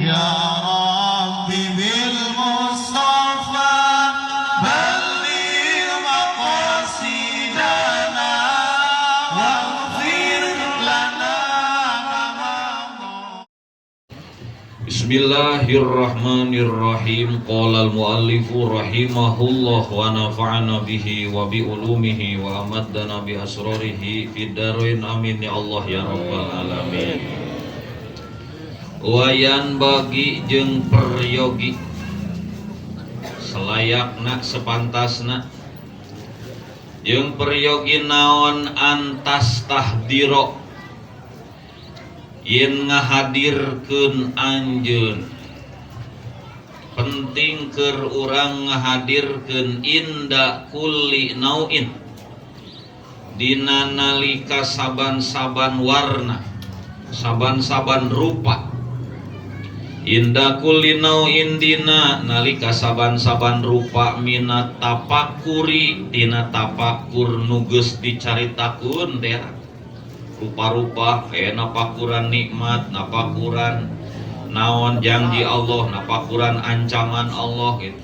يا رب بالمصطفى بلغ مقاصدنا واغفر لنا ما مضى. Bismillahirrahmanirrahim. Qala al-muallifu rahimahullah wa nafa'ana bihi wa bi ulumihi wa amaddana bi asrarihi fid darain, amin ya Allah ya rabbal alamin. Wa yanbaghi, jeung peryogi, selayakna, sepantasna, jeung peryogi naon, an tastahdiro, yen ngahadirkeun anjeun, penting keur urang ngahadirkeun, inda kulli nauin, dina nalika saban-saban warna, saban-saban rupa, inda kulli nauin, dina nalika saban-saban rupa, minat tapakuri, tina tapakur nu geus dicaritakeun teh, rupa-rupa kayak napakuran nikmat, napakuran naon, janji Allah, napakuran ancaman Allah gitu.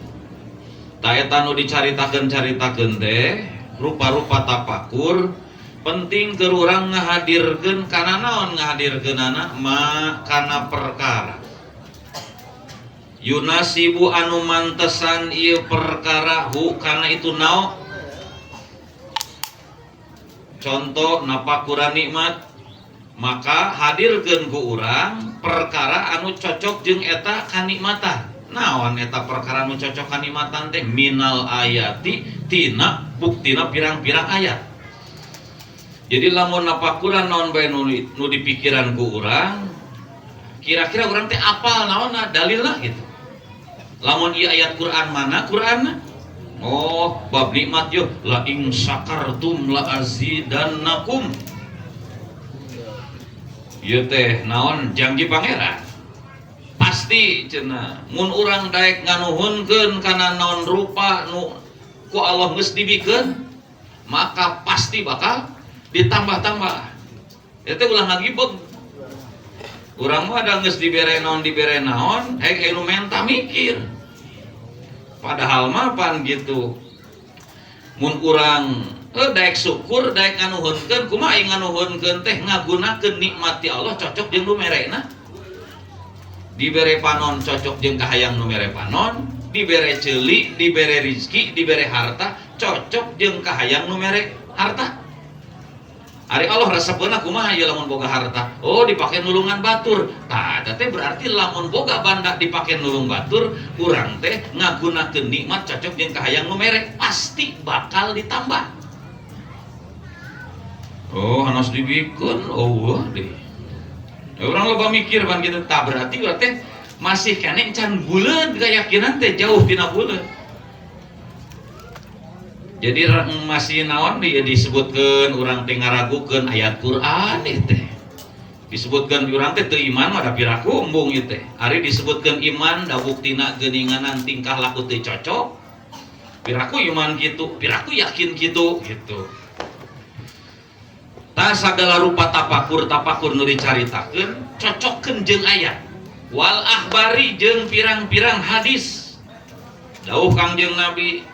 Tah, eta nu dicaritakeun caritakeun teh rupa-rupa tapakur, penting keur urang ngahadirkeun kana naon, ngahadirkeunana ma, kana perkara, yunasibu, anu mantesan ieu perkara, hu, kana itu nao. Contoh napakuran nikmat, maka hadirkeun ku urang perkara anu cocok jeung eta kanikmatan. Naon eta perkara anu cocok kanikmatan teh? Minal ayati, tina buktina pirang-pirang ayat. Jadi lamun napakuran naon bae nu dipikiran ku urang, kira-kira urang teh apal naonna, dalilna gitu. Lamun ieu ayat Quran, mana Quranna? Oh, bab nikmat yo, la in syakartum la azidannakum. Ieu teh naon, janji Pangeran. Pasti cenah mun urang daek nganuhunkeun kana naon rupa nu ku Allah geus dibikeun, maka pasti bakal ditambah-tambah. Itu ulah ngagibeg. Urang mah ada geus dibere naon, dibere naon, hek nu menta mikir. Padahal mah pan gitu. Mun urang daek syukur, daek nganuhunkeun, kumaha aing nganuhunkeun teh? Ngagunakeun nikmat ti Allah cocok jeung nu merena. Dibere panon cocok jeung kahayang nu mere panon, dibere ceuli, dibere rizki, dibere harta cocok jeung kahayang nu mere harta. Ari Allah resepeuna kumaha ieu lamun boga harta? Oh, dipake nulungan batur. Tah, eta teh berarti lamun boga banda dipake nulung batur, urang teh ngagunakeun nikmat cocok jeung kahayang nu mere, pasti bakal ditambah. Oh, hanas dibikeun, oh deh. Ya, urang loba mikir pan gitu. Tah, berarti urang teh masih keneh can buleud keyakinan teh, jauh tina buleud. Jadi masih naon dia disebutkeun, urang teh ngaragukeun ayat Quran ieu teh. Disebutkeun urang teh teu iman mah da piraku embung ieu teh. Ari disebutkeun iman, da buktina geuninganan tingkah laku teu cocok. Piraku iman kitu, piraku yakin kitu gitu. Tah, sagala rupa tapakur tapakur nu dicaritakeun, cocokkeun jeung ayat. Wal akhbari, jeung pirang-pirang hadis. Dawuh Kangjeng Nabi,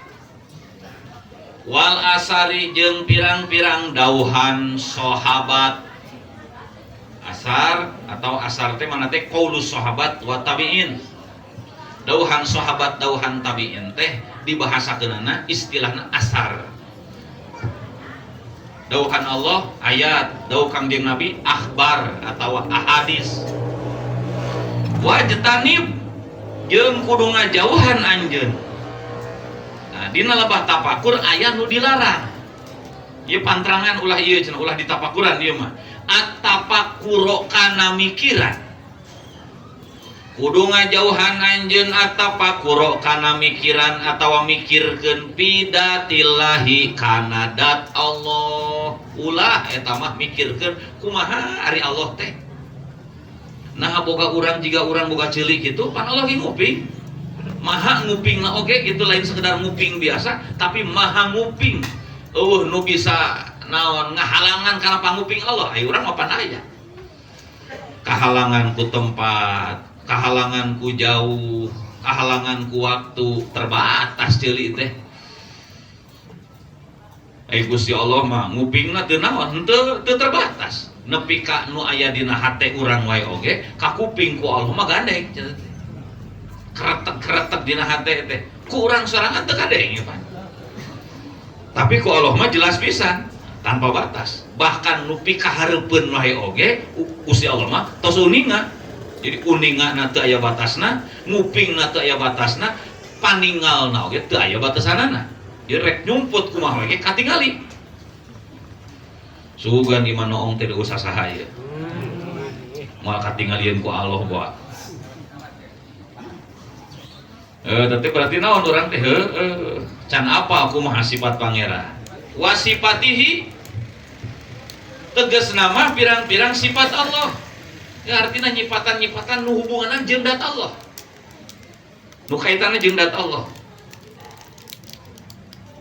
wal asari, jeung pirang-pirang dauhan sahabat. Asar atau asar teh mana teh? Qaulus sahabat wa tabi'in, dauhan sahabat, dauhan tabi'in teh dibahasakeunana istilahna asar. Dauhan Allah ayat, dawuh Kangjeng Nabi akhbar atau ahadis. Wajtanib, jeung kudu ngajauhan anjeun. Nah, dina lebah tapakur aya nu dilarang. Ieu pantrangan ulah ieu cenah, ulah ditapakuran ieu mah. At-tafakkuro, kana mikiran. Kudu ngajauhan anjeun, at-tafakkuro, kana mikiran atawa mikirkeun, fidzatillahi, kana dat Allah. Ulah eta mah mikirkeun kumaha ari Allah teh. Nah, boga urang jiga urang boga ceuli kitu, pan Allah ge nguping. Maha nguping na oge gitu, lain sekedar nguping biasa, tapi maha nguping. Euweuh nu bisa naon ngahalangan kana panguping Allah. Ayo, urang mah pan aya kahalangan ku tempat. Kahalangan ku jauh, kahalangan ku waktu terbatas ceuli teh. Ai Gusti Allah mah ngupingna teu naon, henteu teu terbatas. Nepi ka nu aya dina hate urang wae oge, kakuping ku Allah mah gandeng cenah teh. Kretek-kretek dina hate teh. Ku urang sorangan teu kadenge pan. Tapi ku Allah mah jelas pisan, tanpa batas. Bahkan nu pikahareupeun wae oge, Gusti Allah mah tos uninga. Jadi uningana teu aya batasna, ngupingna teu aya batasna, paningalna oge teu aya batasanana. Jadi rek nyumput kumaha we ge katingali. Sugan di mana ong teh usah saha ieu. Moal katingalieun ku Allah bawa. Tapi berarti naon urang teh heueuh. Can apa kumaha sifat pangeran. Wasifatihi tegas nama pirang-pirang sifat Allah. Ya artinya nyipatan-nyipatan nu hubunganna jeung dat Allah. Nu kaitanna jeung dat Allah.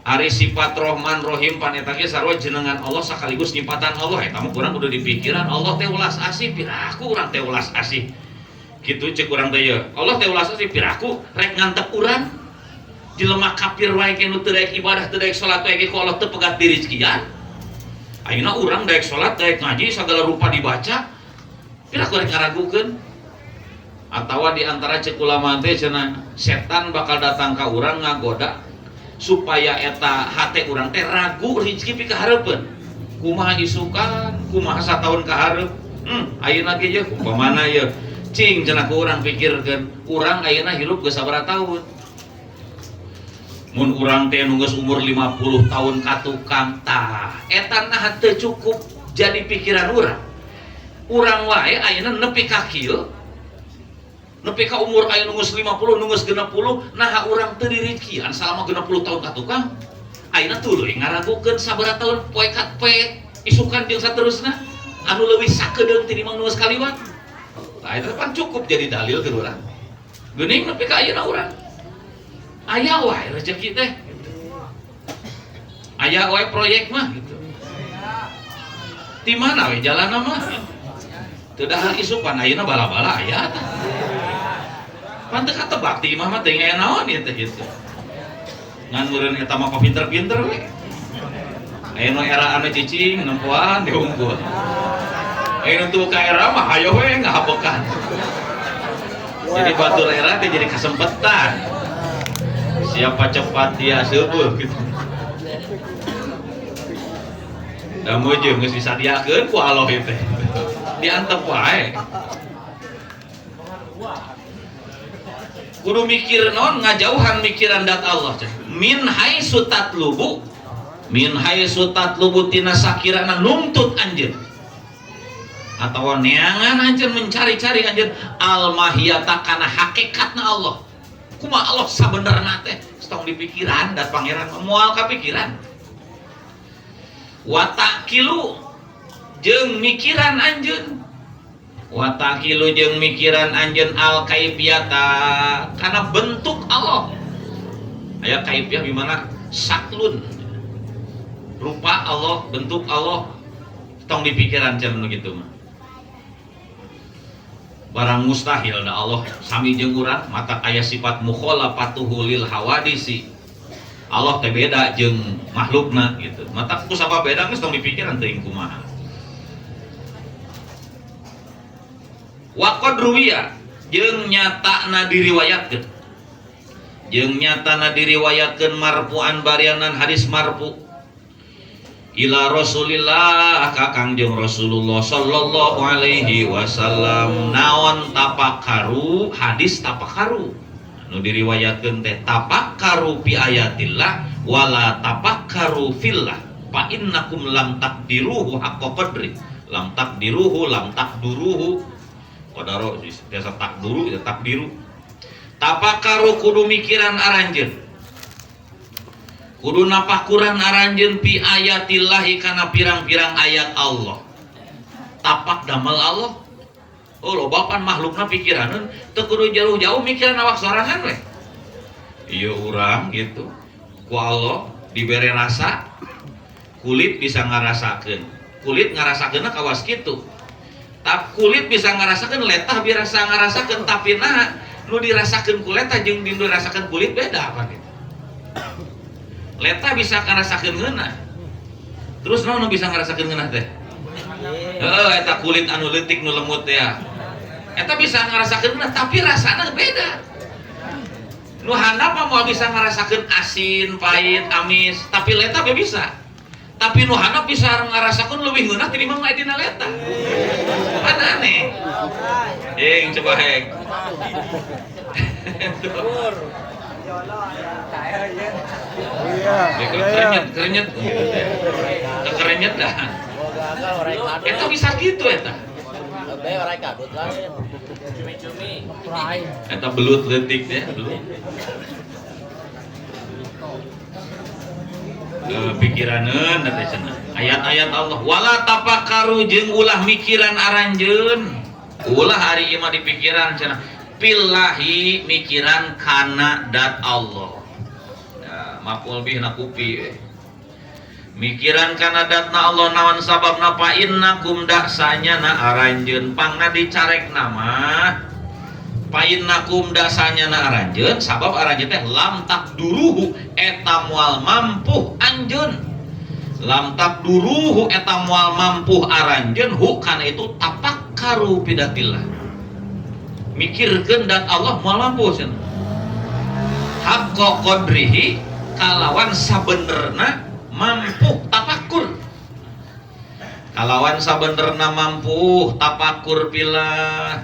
Ari sifat Rahman Rahim paneta ge sarua jenengan Allah sekaligus nyipatan Allah. Eta mah kurang kudu dipikiran Allah teh ulas asih piraku urang teh ulas asih. Kitu ceuk urang teh ye. Allah teh ulas asih piraku rek ngantep urang. Jelema kafir wae ke nu teu daek ibadah teu daek salat wae ge ku Allah teu pegat dirizkian. Ayeuna urang daek salat daek ngaji sagala rupa dibaca piraku rek ngaragukeun. Atawa di antara ceuk ulama teh cenah setan bakal datang ka urang ngagoda supaya eta hate urang teh ragu rezeki pikahareupeun. Kumaha isukan, kumaha sataun kahareup. Ayeuna ge ye kumpamana ye. Cing cenah ku urang pikirkeun, urang ayeuna hirup geus sabaraha tahun. Mun urang teh nu geus umur 50 tahun ka tukang tah, eta nah teu cukup jadi pikiran urang. Urang wae ayeuna nepi ka kieu. Nepi ka umur aya nu geus 50, nu geus 60, naha urang teu dirikian salama 60 tahun ka tukang. Ayeuna tuluy ngaragukeun sabaraha tahun poe ka poe isukan jeung saterusna anu leuwih sakedeung tinimbang nu geus kaliwat. Tah eta pan cukup jadi dalil keur urang. Geuning nepi ka ayeuna urang. Aya wae rezeki teh. Aya wae proyek mah gitu. Di mana we jalanna mah? Teu dahar isukan ayeuna bala-bala aya tah. Pan teu katebak ti imah mah teuing aya naon ieu teh gitu. Ngan meureun eta mah papinter-pinter we. Aya nu era anu cicing nempoan diunggul. Aya nu teu ka era mah hayo we ngahabekan. Jadi batur era teh jadi kasempetan. Siapa cepat dia seueuh gitu. Da meujeun geus disadiakeun ku Allah ieu teh. Diantep wae. Kudu mikir non ngajauhan mikiran dat Allah teh. Min haitsu tatlubu, min haitsu tatlubu tina sakirana nuntut anjeun. Atawa neangan anjeun mencari-cari anjeun al mahiyata kana hakikatna Allah. Kumaha Allah sabenerna teh tong dipikiran dat pangeran moal kapikiran. Wa taqilu jeung mikiran anjeun. Wa taqilu jeung mikiran anjeun al kaifiyata kana bentuk Allah. Aya kaifiyah di mana saklun. Rupa Allah, bentuk Allah tong dipikiran cenah nu kitu mah. Barang mustahil da Allah sami jeung urang mata aya sifat mukhalafatuhu lil hawadisi. Allah teh beda jeung makhlukna gitu. Mata ku sabab beda geus tong dipikiran teuing kumaha. Wa qad ruwiya jeung nyatana diriwayatkeun. Jeung nyatana diriwayatkeun marfu'an barianan hadis marfu ila Rasulillah ka Kangjeng Rasulullah sallallahu alaihi wasallam naon tapakaru hadis tapakaru nu diriwayatkeun teh tapakaru fi ayatillah wala tapakaru fillah fa innakum lam taqdiruhu haqqa qadri lam taqdiruhu lam taqduruhu qadaro biasa takduru ya takdiru tapakaru kudu mikiran aranjeun kudu napakuran aranjeun fi ayatillahi kana pirang-pirang ayat Allah tapak damel Allah. Oh loba pan makhlukna pikiraneun teu kudu jauh-jauh mikiran awak sorangan we. Ieu urang gitu ku Allah dibere rasa kulit bisa ngarasakeun kulit ngarasakeunna kawas kitu. Tapi kulit bisa ngerasakan, letah bisa ngerasakan, tapi nah nu dirasakan ku letah jeung nu dirasakan kulit beda apa gitu. Letah bisa ngerasakan ngeunah. Terus naon nu bisa ngerasakan ngeunah teh? Heeh, eta kulit anu leutik nu lemut ya. Eta bisa ngerasakan ngeunah, tapi rasana beda. Nu handap mah moal bisa ngerasakan asin, pahit, amis, tapi letah be bisa. Tapi nu handap bisa ngerasakan lebih ngeunah tinimbang nu dina letah. Kan aneh. Heng coba heng. Iya. Kerenyet, kerenyet gitu teh. Kerenyet dah. Eta bisa gitu eta. Eta belut leutik teh, belut. Pikiraneun teh cenah. Ayat-ayat Allah wala tafakkaru jeung ulah mikiran aranjeun. Ulah ari ieu mah dipikiran cenah. Pillahi mikiran kana dat Allah. Ya, maf'ul bih na kupi. Mikiran kana datna Allah naon sababna fa innakum dasanyana aranjeun pangna dicarek nama. Fa innakum dasanyana aranjeun sabab aranjeun teh lam takduruhu eta moal mampu anjeun. Lam takduruhu eta moal mampu aranjeun hu kana itu tafakkaru bidatillah. Mikirkeun dat Allah moal mampu cenah. Haqqa qadrihi kalawan sabenerna mampu tafakur. Kalawan sabenerna mampu tafakur pilah.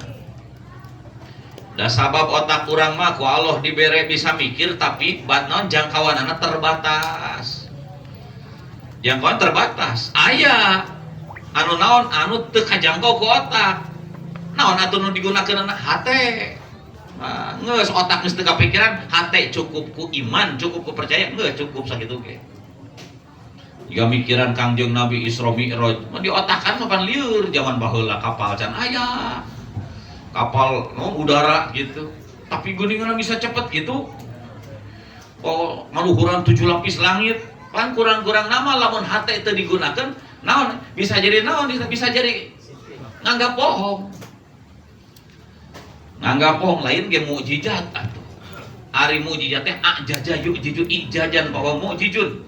Da sabab otak urang mah ku Allah dibere bisa mikir tapi bat naon jangkauanana terbatas. Jangkauan terbatas. Aya anu naon anu teu kajangkau ku otak. Naon atuh nu digunakeunana hate. Nah, geus otak geus teu kapikiran, hate cukup ku iman, cukup ku percaya, geus cukup sakitu ge. Jika mikiran Kangjeng Nabi Isra Mi'raj, mah diotakan mah pan lieur zaman baheula kapal can aya. Kapal no, udara gitu. Tapi geuningan bisa cepet gitu. Oh, ngaluhuran 7 lapis langit. Pan kurang-kurang nama lamun hate teu digunakeun, naon bisa jadi naon bisa jadi nganggap bohong. Nganggap bohong lain ge mukjizat atuh. Ari mukjizat teh ajaja yujiju ijajan bahwa mukjizun.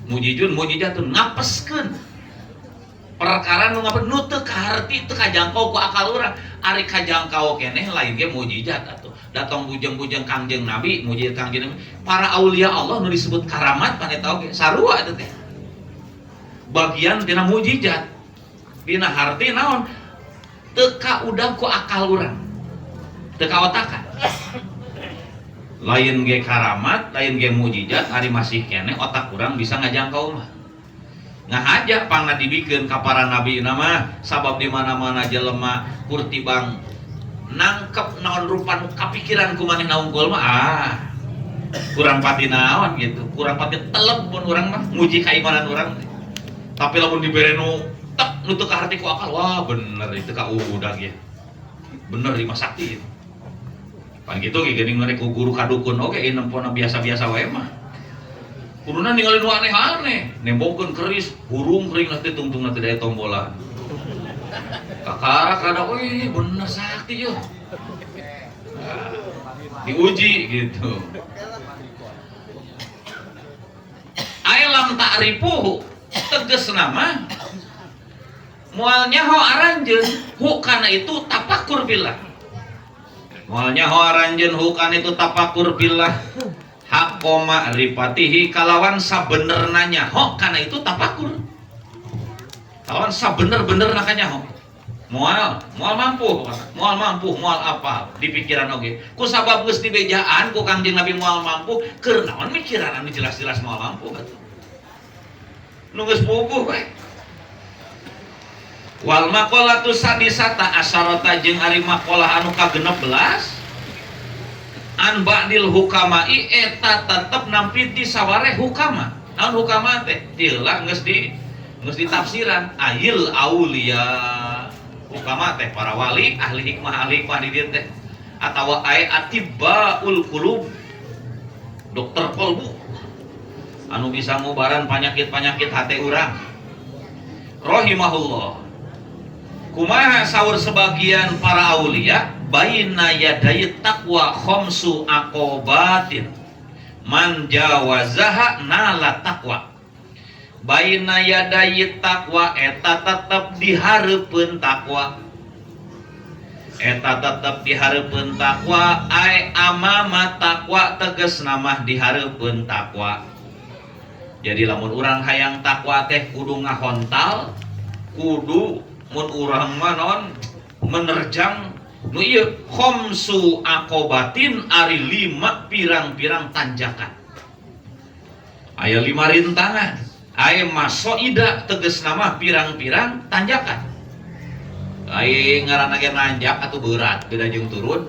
Mujijun mujizatun ngapeskeun perkara nu ngapes nu teu kaharti teu kajangkau ku akal urang. Ari kajangkau keneh lain ge mujizat atuh. Datang bujeng-bujeng Kangjeng Nabi, mujizat Kangjeng Nabi, para aulia Allah nu disebut karamat pan eta oge sarua eta teh. Bagian tina mujizat. Dina harti naon? Teu kaudang ku akal urang. Teu kaotakan. Lain ge karamat, lain ge mujizat, ari masih keneh otak urang bisa ngajangkau mah. Ngahaja pangna dibikeun ka para nabi mah, sabab di mana-mana jelema kurtibang nangkep naon rupa nu kapikiran ku manehna unggul mah ah. Kurang pati naon gitu, kurang pati telep pun urang mah nguji kaimanan urang. Tapi lamun dibere nu tek nu teu kaharti ku akal, wah bener itu ka udag ya. Bener ieu mah sakti. Pan gitu ge geuning mereka guru kadukun oge ieu nempona biasa-biasa wae mah. Kuduna ningali nu aneh-aneh, nembongkeun keris, hurung kering teh tungtungna teh daya tombolan. Kakarak rada euy bener sakti yeuh. Nah, diuji gitu. Ai lam ta'rifuhu tegasna mah moal nyaho aranjeun hu kana itu tafakur billah. Moal nyaho aranjeun hu kana itu tafakur billah. Haqqo ma'rifatihi kalawan sabenerna nyaho kana itu tafakur. Kalawan sabener-benerna ka nyaho. Moal, moal mampu, moal mampu, moal apal di pikiran oge. Ku sabab geus dibejaan ku Kangjeng Nabi moal mampu, keur naon mikiran anu jelas-jelas moal mampu atuh. Nu geus puguh we. Wal maqalatu sadisata asarata jeung ari maqalah anu ka-16 an ba'dil hukamai eta tetep nampi ti saware hukama. Naon hukama teh? Tila geus di geus ditafsiran ayil aulia. Hukama teh para wali, ahli hikmah di dieu teh. Atawa ay atibbaul qulub. Dokter kolbu. Anu bisa ngubaran panyakit-panyakit hate urang. Rahimahullah. Kumaha saur sebagian para aulia baina yaday taqwa khamsu aqobatin man jawazaha nala taqwa. Baina yaday taqwa eta tetep dihareupeun takwa. Eta tetep dihareupeun takwa ai amama takwa tegasna mah dihareupeun takwa. Jadi lamun urang hayang takwa teh kudu ngahontal, kudu mun urang mah naon menerjang nu ieu khamsu aqobatin ari 5 pirang-pirang tanjakan. Aya 5 rintangan, aya masoida tegasna mah pirang-pirang tanjakan. Ai ngaranna ge nanjak atuh berat beda jeung turun.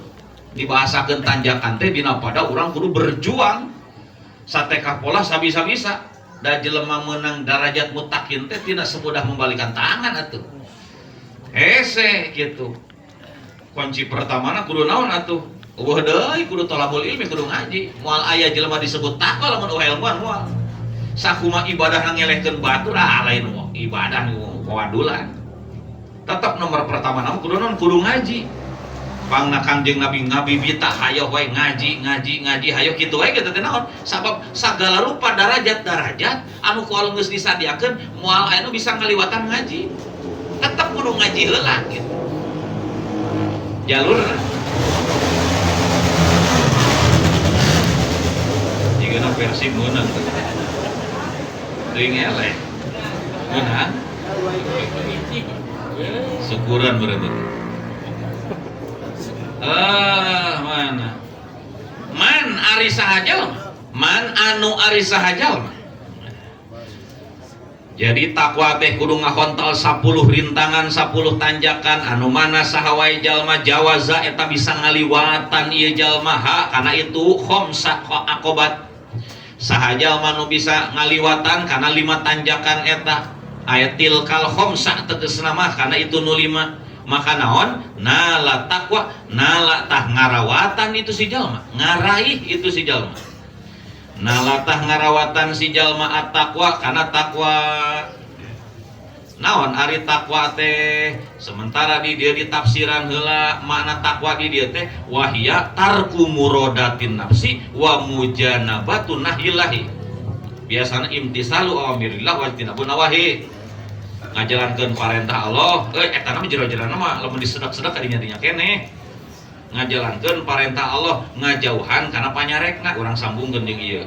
Dibahasakeun tanjakan teh dina pada urang kudu berjuang satekah pola sabisa-bisa. Da jelema meunang darajat mutakin teh tina semudah membalikan tangan atuh. Hese gitu. Kunci pertamana kudu naon atuh? Eueuh deui kudu tolabul ilmi kudu ngaji. Moal aya jelema disebut takwa lamun eueuh ilmuan moal. Sakuma ibadah ngelehkeun batur ah lain ibadah nu kawadulan. Tetap nomor pertama nama kudu naon? Kudu ngaji. Pangna Kangjeng Nabi ngabibita hayoh wae ngaji ngaji ngaji hayoh kitu wae kitu teh naon? Sabab sagala rupa darajat-darajat anu ku Allah geus disadiakeun moal aya nu bisa ngaliwatan ngaji. Tetep kudu ngaji heula gitu. Jalur jigana versi meunang teh. Teuing eleh. Meunang. Syukuran berarti. Mana? Man ari saha jalma? Man anu ari saha jalma? Jadi takwa teh kudu ngahontal 10 rintangan, 10 tanjakan anu mana saha wae jalma jawaza eta bisa ngaliwatan ieu jalma ha kana itu khamsa aqobat. Saha jalma nu bisa ngaliwatan kana 5 tanjakan eta aya tilkal khamsa tegasna mah kana itu nu 5. Maka naon nala takwa nala tah ngarawatan itu si jalma ngaraih itu si jalma nala tah ngarawatan si jalma at-taqwa kana takwa naon ari takwa teh sementara di dia ditafsiran heula makna takwa di dia teh wahia tarku muradatin nafsi wa mujanabatu nahillahi biasana imtisalu awamirillah wa ijtinabun nawahi ngajalankeun parentah Allah eta mah jero-jerona mah lamun disedak-sedak kadinya-dinya keneh ngajalankeun parentah Allah ngajauhan kana panyarekna urang sambungkeun jeung ieu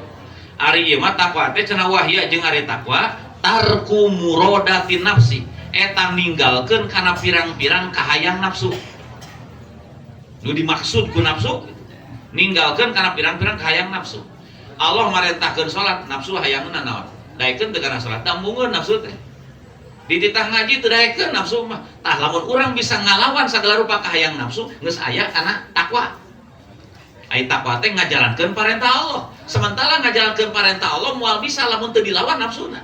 ari ieu mah takwa teh cenah wahya jeung ari takwa tarku muradatin nafsi eta ninggalkeun kana pirang-pirang kahayang nafsu nu dimaksud ku nafsu ninggalkeun kana pirang-pirang kahayang nafsu. Allah marentahkeun salat nafsu hayangna naon daekeun teu kana salat dambungeun nafsu teh dititah ngaji teu daekeun nafsu mah. Tah lamun urang bisa ngalawan sagala rupa kahayang nafsu geus aya kana takwa. Ai takwa teh ngajalankeun parentah Allah. Sementara ngajalankeun parentah Allah moal bisa lamun teu dilawan nafsuna.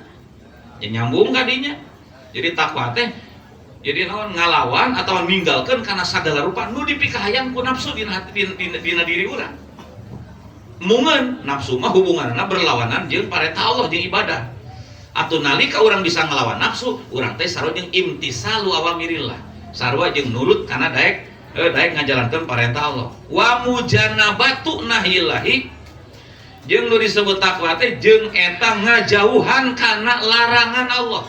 Ya nyambung kadinya. Jadi takwa teh jadi naon ngalawan atawa ninggalkeun kana sagala rupa nu dipikahayang ku nafsu dina hati dina diri urang. Mungeun nafsu mah hubunganna berlawanan jeung parentah Allah jeung ibadah. Atuh nalika urang bisa ngelawan nafsu, urang teh sarua jeung imtisalu awamirillah. Sarua jeung nurut kana daek daek ngajalankeun parentah Allah. Wa mujanabatu nahillahi jeung nu disebut takwa teh jeung eta ngajauhan kana larangan Allah.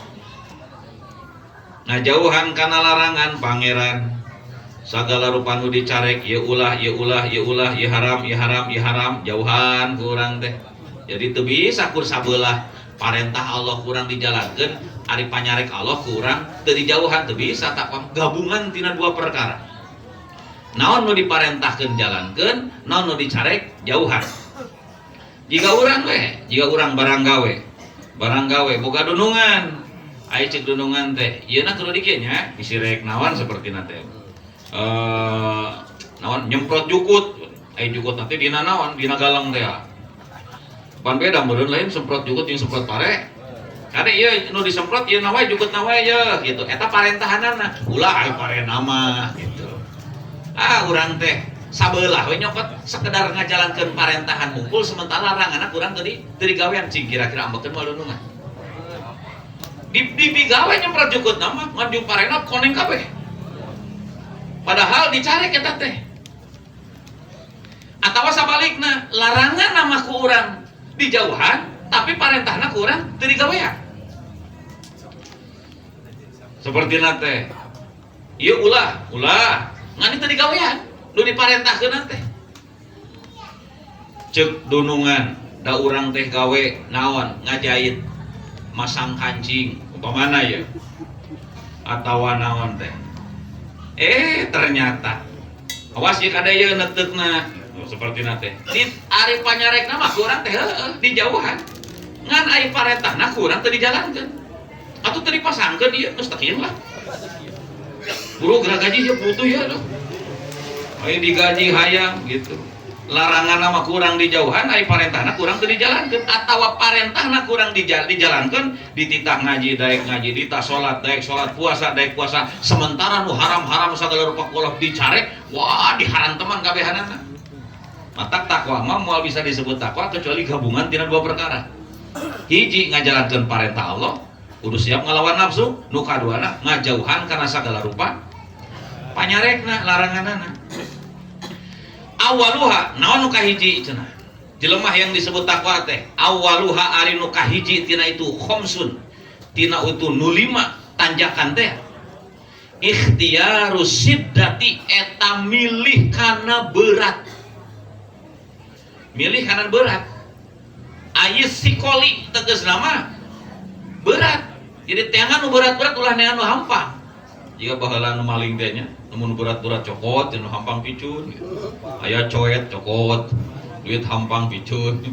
Ngajauhan kana larangan pangeran. Sagala rupa nu dicarek ieu ulah, ieu ulah, ieu ulah, ieu haram, ieu haram, ieu haram, jauhan ku urang teh. Jadi teu bisa kur sabelah parentah Allah kurang dijalankan, ari panyarek Allah kurang teu dijauhan, teu bisa takwa gabungan tina dua perkara. Naon nu diparentahkeun jalankeun, naon nu dicarek jauhan. Jika urang we, jika urang barang gawe boga dunungan. Ai ceuk dunungan teh, ieu na kudu dikieu nya, bisi rek naon sapertina teh. Naon nyemprot jukut, ai jukut nanti dina naon, dina galang teh. Pan beda meureun lain semprot jukut jeung semprot pare. Kade ieu nu disemprot ieu na wae jukut na wae ye gitu. Eta parentahanana. Ulah ai pare nama gitu. Ah urang teh sabelah we nyokot sekedar ngajalankeun parentahan mungkul sementara laranganna kurang teu digawean cing kira-kira ambekeun moal dunungan. Di digawe nyemprot jukut nama ngan jeung parena koneng kabeh. Padahal dicarek eta teh. Atawa sabalikna, larangan mah ku urang dijauhan, tapi parentahna ku urang teu digawean. Seperti teh. Ieu ulah, ulah, ngan teu digawean, nu diparentahkeun teh. Cek dunungan, da urang teh gawe naon, ngajait, masang kancing, umpamana ya. Atawa naon teh. Ternyata awas ya kada ieu neteukna. Oh, seperti teh. Di ari panyarekna mah ku urang teh heueuh dijauhan. Ngan ari parentahna ku urang teu dijalankeun. Atuh teu dipasangkeun ieu geus teu lah. Buru geura gaji ya butuh ya aduh. Ayo digaji hayang gitu. Larangan mah kurang dijauhan, ari parentahna kurang teu dijalankeun atawa parentahna kurang dijalankeun, dititah ngaji daek ngaji, dititah salat daek salat, puasa daek puasa, sementara nu haram-haram sagala rupa kolot dicarek, wah diharanteman kabehanana. Matak takwa mah moal bisa disebut takwa kecuali gabungan tina dua perkara. Hiji ngajalankeun parentah Allah, kudu siap ngalawan nafsu, nu kaduana ngajauhan kana sagala rupa panyarekna laranganana. Awaluha naon nu kahiji cenah jelema yang disebut takwa teh awaluha ari nu kahiji tina itu khamsun tina itu nu lima tanjakan teh ikhtiyaru siddati eta milih kana berat, milih kana berat ayis sikoli tegas nama berat. Jadi teangan nu berat-berat ulah neangan nu hampang. Jika baheula nu maling teh nya nu berat-berat cokot, nu hampang picun. Aya coet cokot, duit hampang picun.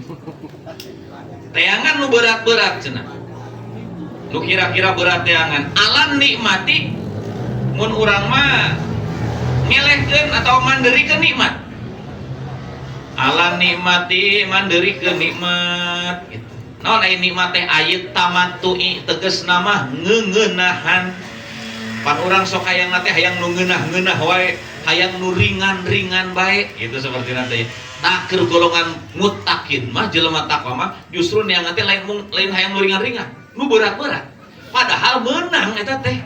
Teangan nu berat-berat cenah. Nu kira-kira berat teangan alan nikmati mun urang mah ngelehkeun atau manderikeun nikmat. Alan nikmati manderikeun nikmat gitu. Naon aya nikmat teh ayat tamattu'i tegasna mah ngeuneunahan. Pan urang sok hayang teh hayang nu ngeunah-ngeunah wae, hayang nu ringan-ringan bae gitu seperti nanti. Tah keur golongan muttaqin mah jelema takwa mah justru neangan teh lain lain hayang nu ringan-ringan, nu berat-berat. Padahal meunang eta teh.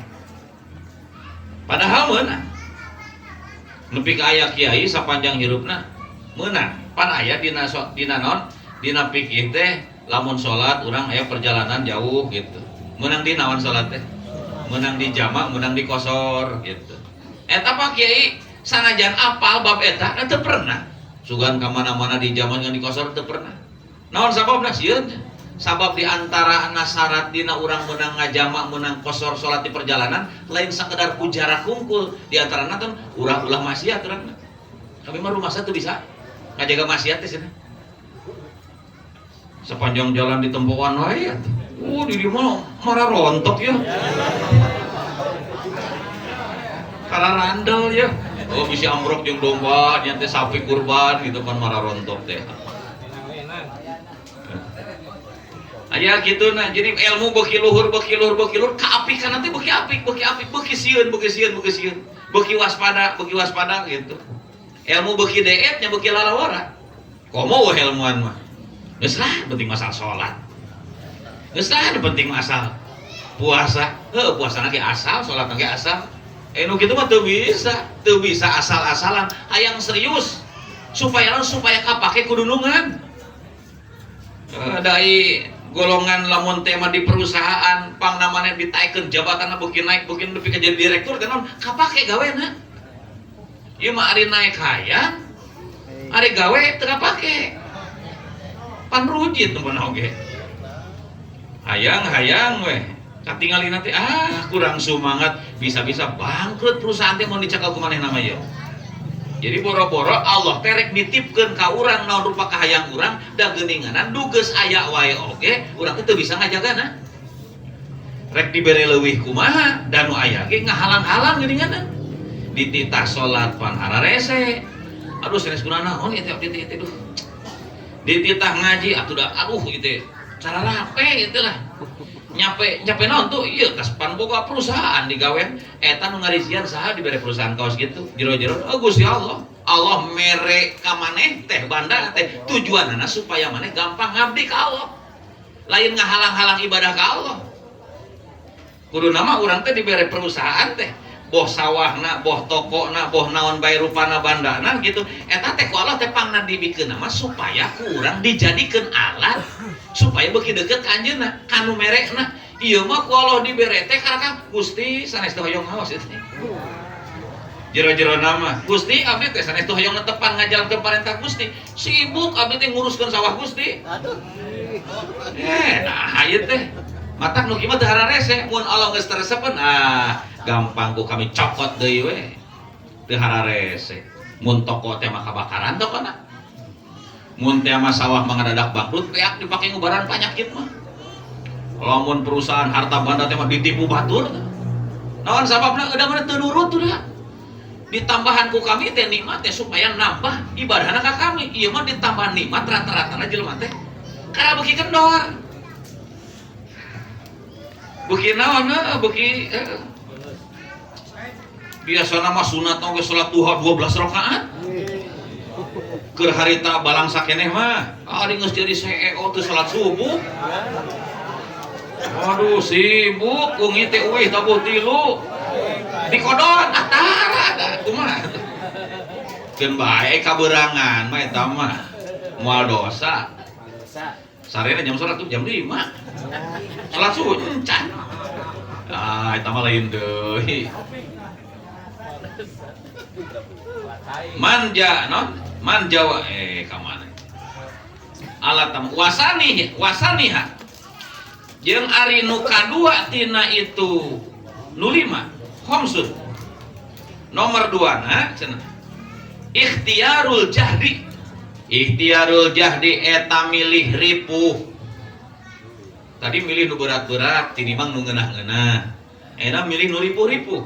Padahal meunang. Nepi ka aya kiai sapanjang hirupna meunang. Pan aya dina dina naon? Dina fikih teh lamun salat urang aya perjalanan jauh gitu. Meunang di naon salat teh? Menang di jamak, menang di kosor gitu. Eta pak kiai sanajan apal bab eta teu pernah. Sugan ka mana-mana di jamak ngan di kosor teu pernah. Naon sababna sieun? Sabab di antara syarat dina urang menang ngajamak, menang kosor salat di perjalanan lain sakedar ku jarak hungkul, di antarana teh urang ulah maksiat urang. Kami mah rumah satu bisa ngajaga maksiat teh cenah. Sepanjang jalan di tempoan wae atuh. Oh, di mana marah rontok ya. Karena randel ya. Oh, bisa ambrok jeung domba, nya teh sapi kurban gitu kan marah rontok teh. Aya kitu nah, jadi ilmu beuki luhur, beuki luhur, beuki luhur, kaapikan nanti beuki apik, beuki apik, beuki sieun, beuki sieun, beuki sieun. Beuki waspada gitu. Ilmu beuki deet nya beuki lalawara. Komo we ilmuan mah. Geus lah penting masalah salat. Geus lah penting asal puasa. Heuh, puasana ge asal, salatna ge asal. Nu kitu mah teu bisa asal-asalan. Hayang serius supaya naon, supaya kapake kudunungan. Dai golongan lamun tema di perusahaan pang namanya ditaikeun jabatanna beuki naik beuki nepi ka jadi direktur teh naon kapake gawena. Ieu mah ari naik hayang, ari gawe teu kapake. Pan rujit nu oge. Hayang-hayang weh, katingali nanti kurang semangat, bisa-bisa bangkrut perusahaan teh mun dicakal ku manehna mah ieu. Jadi boro-boro Allah teh rek nitipkeun ka urang naon rupa kahayang urang da geuninganan dugeus aya wae oge urang teh teu bisa ngajagana. Rek dibere leuwih kumaha da nu aya ge ngahalang-halang geuninganan. Dititah salat pan hararese. Aduh sanes kuna naon ieu teh abdi teh duh. Dititah ngaji atuh da aduh ieu teh cara lape itu lah. Nyape nyape naon tuh ieu kas pan boga perusahaan digawean eta nu ngarisian saha dibere perusahaan kaos gitu jero-jero oh Gusti Allah. Allah mere ka maneh teh banda teh tujuanana supaya maneh gampang ngabdi ka Allah. Lain ngahalang-halang ibadah ka Allah. Kudu nama urang teh dibere perusahaan teh Boh sawahna, boh tokona, boh naon bae rupana bandana gitu. Eta teh ku Allah teh pangna dibikeun mah supaya ku urang dijadikeun alat supaya beuki deukeut ka anjeunna, ka nu merekna. Ieu mah ku Allah dibere teh karena Gusti sanes teh hoyong ngaos ieu teh. Jero-jero nama Gusti abdi teh sanes teh hoyong netepan ngajalankeun parentah Gusti. Sibuk abdi teh nguruskeun sawah Gusti. Aduh. Nah ieu teh matak nu kieu mah teu hararese mun Allah geus teresepeun ah gampang ku kami cokot deui we. Teu hararese. Mun toko teh mah kabakaran tokona. Mun teh mah sawah mah ngadadak bangkrut beak dipake ngubaran panyakit mah. Lamun perusahaan harta banda teh mah ditipu batur. Naon sababna eueuh mah teu nurut tuh dah. Ditambahan ku kami teh nikmat teh supaya nambah ibadahna ka kami. Ieu mah ditambah nikmat rata-rata jelema teh kana beuki kendor. Beuki naon heuh beuki biasana mah sunat oge salat duha 12 rakaat. Keur harita balangsa keneh mah ari geus jadi CEO teu salat subuh. Waduh sibuk wengi teh euih tabuh tilu. Dikodon atara da kumaha. Keun bae kaberangan mah eta mah moal dosa. Sarena jam salat tuh jam 5. Salat subuh encan. Ah eta mah lain deui. Manja non man jawa ka mana? Alat tam wasani wasaniha. Jeung ari nu kadua tina itu nu lima khamsun. Nomor 2 na cenah. Ikhtiarul jahdi. Ikhtiarul jahdi eta milih ripuh. Tadi milih nu berat-berat tinimbang nu ngeunah-ngeunah. Ayeuna milih nu ripuh-ripuh.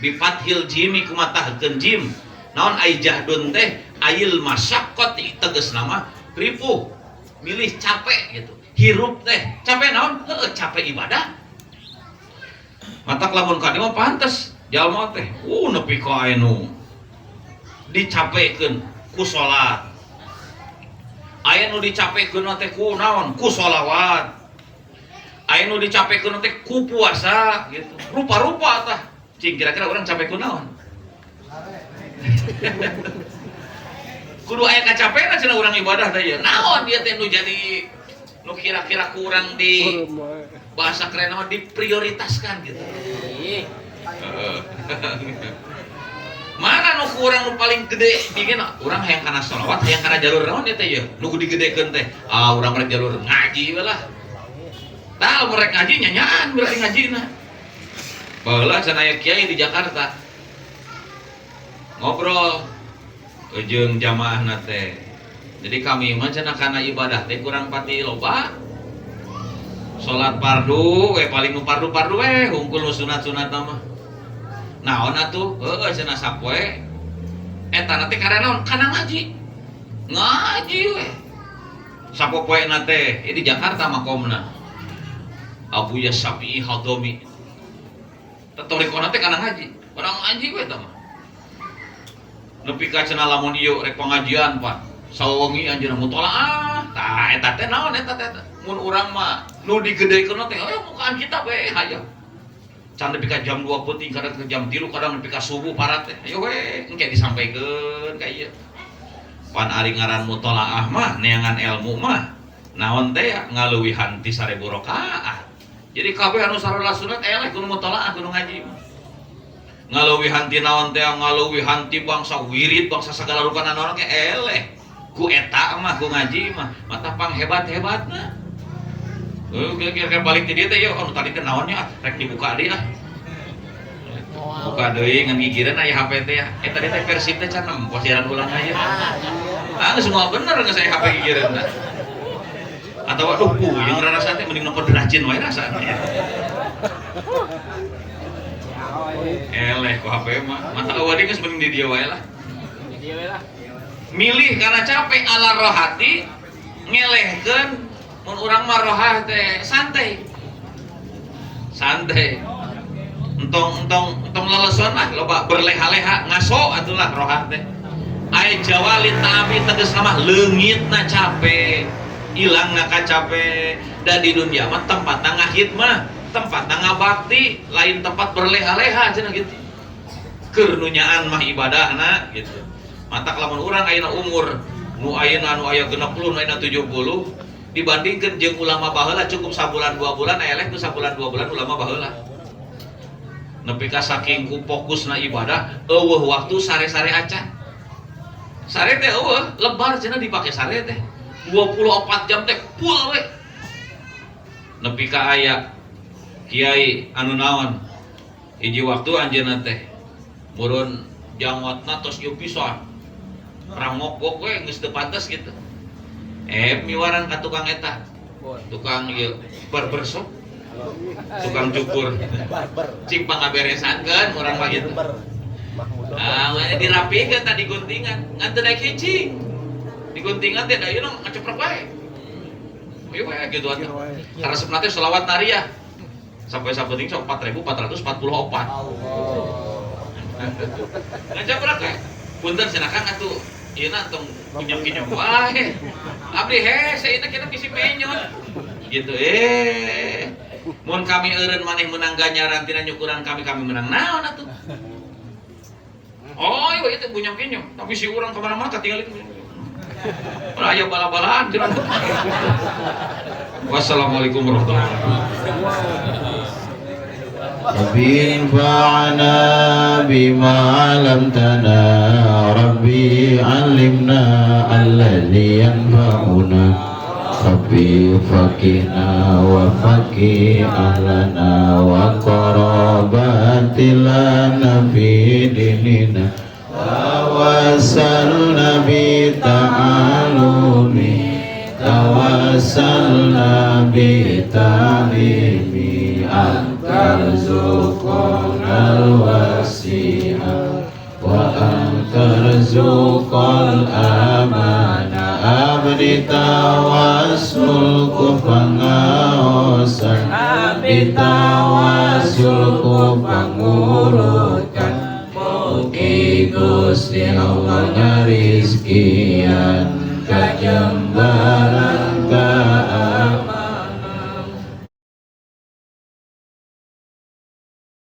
Bi fathil jimi kumatahkeun jim. Naon ai jahdun teh ayil masyaqqati tegasna mah ripuh. Milih capek gitu. Hirup teh capek naon? Heueuh capek ibadah. Matak lamun ka dieu mah pantes jalma teh. Nepi ka anu dicapekeun ku salat. Aya nu dicapekeun teh ku naon? Ku sholawat. Aya nu dicapekeun teh ku puasa gitu. Rupa-rupa tah. Cing kira-kira urang capek ku naon? Kudu aya kacapena cenah urang ibadah teh ieu. Naon ieu teh nu jadi nu kira-kira kurang di bahasa keren mah diprioritaskan gitu. Mana nu kurang nu paling gede dingin urang hayang kana sholawat hayang kana jalur naon ieu teh ieu nu digedekeun teh. Ah urang rek jalur ngaji we lah. Tah lamun rek ngaji nyanyaan berarti ngajina. Baheula cenah aya kiai di Jakarta. Ngobrol jeung jamaahna teh. Jadi kami mah cenah kana ibadah teh kurang pati loba. Salat fardu we paling nu fardu-fardu we hungkul nu sunat-sunat mah. Naon atuh? Heueuh cenah sapoe. Eta na teh kana naon? Kana ngaji. Ngaji we. Sapopoena teh di Jakarta makomna. Abu Syafi'i Hadomi. Tetorikona teh kana ngaji. Urang ngaji we eta mah. Nepi ka cenah lamun ieu rek pengajian Pak. Sawengi anjeunna mutolaah. Tah eta teh naon eta teh? Mun urang mah nu digedekeun teh aya mukaan kita we hayang. Can nepi ka jam 2 peuting kadang ke jam 3 kadang nepi ka subuh parat teh. Ayo we engke disampaikeun ka ieu. Pan ari ngaran mutolaah mah neangan ilmu mah naon teh ngaleuwihan ti 1000 rakaat. Jadi kabeh anu sarolat sunat eleh kudu mutolaah kudu ngaji mah. Ngaleuwihan ti naon teh ngaleuwihan ti bangsa wirid bangsa sagala rupana naon ge eleh. Ku eta mah ku ngaji mah mata pang hebat-hebatna. Kira-kira balik ti dieu teh ieu anu tadi teh naonnya rek dibuka deui ah. Buka deui ngan gigireun aya HP teh ya. Eta tadi teh versi teh can nempo siaran ulang aja. Ah geus moal bener geus aya HP gigireun teh. Atawa aduh puyeng rarasa teh mending nongkrong rajin wae rasana. Eleh ku HP mah. Mata awadi geus mending di dieu wae lah. Milih karena capek ala rohati ngelehkeun mun urang mah rohah teh santai. Santai. Entong entong entong leleson lah loba berleha-leha ngaso atulah rohah teh. Ai jawali ta'abi tegas mah leungitna capek, ilangna kacape. Da di dunia mah tempatna ngahidmah, tempatna ngabakti, lain tempat berleha-leha cenah gitu. Keur nu nyaan mah ibadahna gitu. Matak lamun urang ayeuna umur nu ayeuna nu aya 60, nu ayeuna 70, dibandingkeun jeung ulama baheula, cukup sabulan 2 bulan eleh ku sabulan 2 bulan ulama baheula. Nepi ka saking ku fokusna ibadah, euweuh waktu sare-sare acan. Sare teh euweuh, lebar cenah dipake sare teh. 24 jam teh full we. Nepi ka aya kiai anu naon, hiji waktu anjeunna teh murun jangotna tos ieu pisan, rangokok we, geus teu pantes gitu. Miwaran ka tukang eta, tukang ieu barbershop, tukang cukur, cing pangaberesankeun urang mah gitu. Ah, we dirapikeun tadi guntingan, ngan teu daek hiji. Diguntingan teh da ieu ngaceprek wae. Ieu we gitu atuh. Karesepna teh selawat nariyah. Sampai sapenting sok 4444. Ngaceprek we. Punten cenah, Kang, atuh ieu na tong kinyok-kinyok wae. Abdi hese ieu kita bisi menyot. Gitu eh. Mun kami eureun maneh menang ganjaran tina nyukuran kami, kami menang naon atuh? Oh, iya itu punya kinyok. Tapi si urang kemana-mana tinggal itu. Aya bala-balaan cenah. Wassalamualaikum warahmatullahi wabarakatuh. ربي انفعنا بما علمتنا، ربي علمنا الذي ينفعنا، ربي فقهنا وفقه أهلنا وقرابات لنا في ديننا. توسلنا بتعلم، توسلنا بتعليم، أن ترزقنا الواسعة وأن ترزق الأمان. Abdi tawassul ku pangaosan, abdi tawassul ku pangurukan. Mugi Gusti Allah ngarizkian kajembaran.